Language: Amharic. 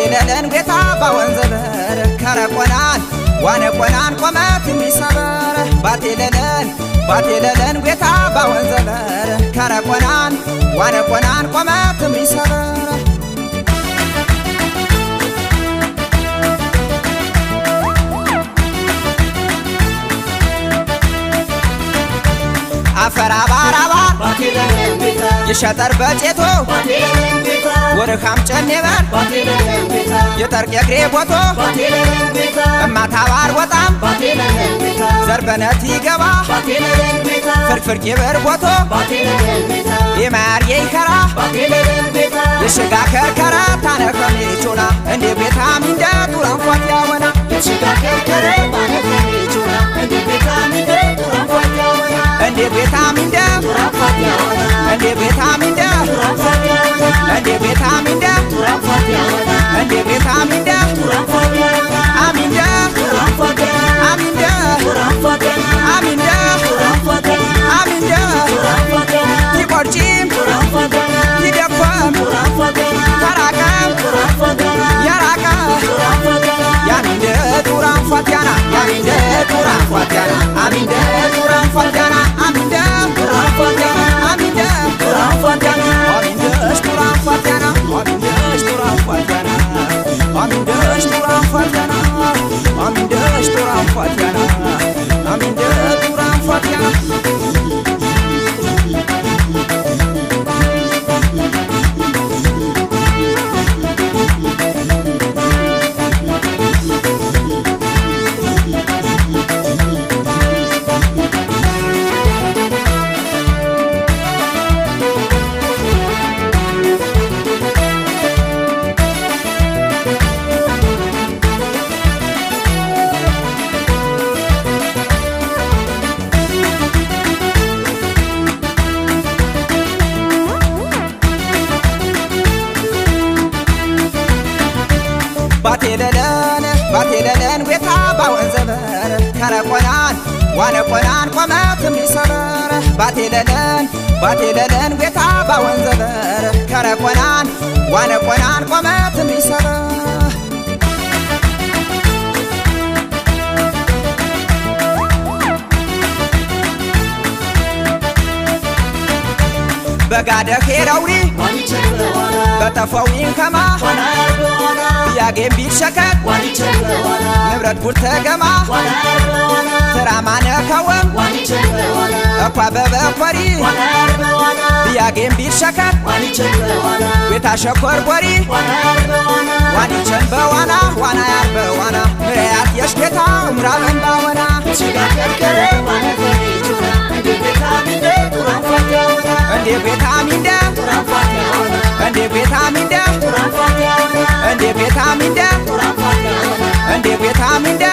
ባቴለለን ጌታ ባወንዘበር ከረቆናን ዋነቆናን ቆመት የሚሰበር ባቴለለን ባቴለለን ጌታ ባወንዘበር ከረቆናን ዋነቆናን ቆመት የሚሰበር አፈራ ባራባ የሸጠር በጨቶ ወርኻም ጨኔበር የጠርቅ የግሬ ቦቶ እማታባር ወጣም ዘርበነት ይገባ ፍርፍር ቂብር ቦቶ የማር የይከራ የሽጋ ከርከረ ታነኸም ቹና እንዴ ቤታም እንደ ጡራንፏት ያወና የሽጋ ከርከረ ታነኸም ቹና እንዴ ቤታም እንደ ጡራንፏት ያወና እንዴ ቤታም እንደ ጡራንፏት ያወና እንዴ ቤታም እንደ ጡራንፏት ያወና እንዴ ቤታም እንደ ጡራንፏት ያወና እንዴ ቤታም እንደ ጡራንፏት ያወና አሚንደ ጡራንፏት ያወና አሚንደ ጡራንፏት ያወና አሚንደ ጡራንፏት ያወና አሚንደ ጡራንፏት ያወና ይቆርጪም ጡራንፏት ያወና ይደፋም ጡራንፏት ያወና ተራቀም ጡራንፏት ያወና የራቀ ጡራንፏት ያወና ያሚንደ ጡራንፏት ያና ያሚንደ ጡራንፏት ያና አሚንደ ጡራንፏት ያና አሚንደ ጡራንፏት ያወና አሚንደ ጡራንፏት ያወና አሚንደሽ ጡራንፏት ያና አሚንደሽ ጡራንፏት ያና አሚንደሽ ጡራንፏት ያና አሚንደሽ ጡራንፏት ያና አሚንደ ጡራንፏት ያና ባቴለለን ባቴለለን ጌታ ባወንዘበር ከረቆናን ዋነቆናን ቆመት የሚሰበር ባቴለለን ባቴለለን ጌታ ባወንዘበር ከረቆናን ዋነቆናን ቆመት የሚሰበር በጋደ ሄራውሪ ዋኒቸበዋና በተፈዊን ከማ ዋና ያርበዋና ያጌም ቢሸከት ዋኒቸበዋና ንብረት ጉር ተገማ ዋና ያርበዋና ትራማነ ከወም ዋኒቸበዋና እኳ በበኮሪ ዋና ያርበዋና ያጌም ቢሸከት ዋኒቸበዋና ቤታ ሸኮር ጎሪ ዋና ያርበዋና ዋኒቸን በዋና ዋና ያርበዋና ምርያት የሽጌታ ምራበን ባወና የሽጋ ከርከረ ባነኸም ቹና እንዴ ቤታም እንደ ጡራንፏት ያወና እንዴ ቤታም እንደ ጡራንፏት ያወና እንዴ ቤታም እንደ ጡራንፏት ያወና እንዴ ቤታም እንደ ጡራንፏት ያወና እንዴ ቤታም እንደ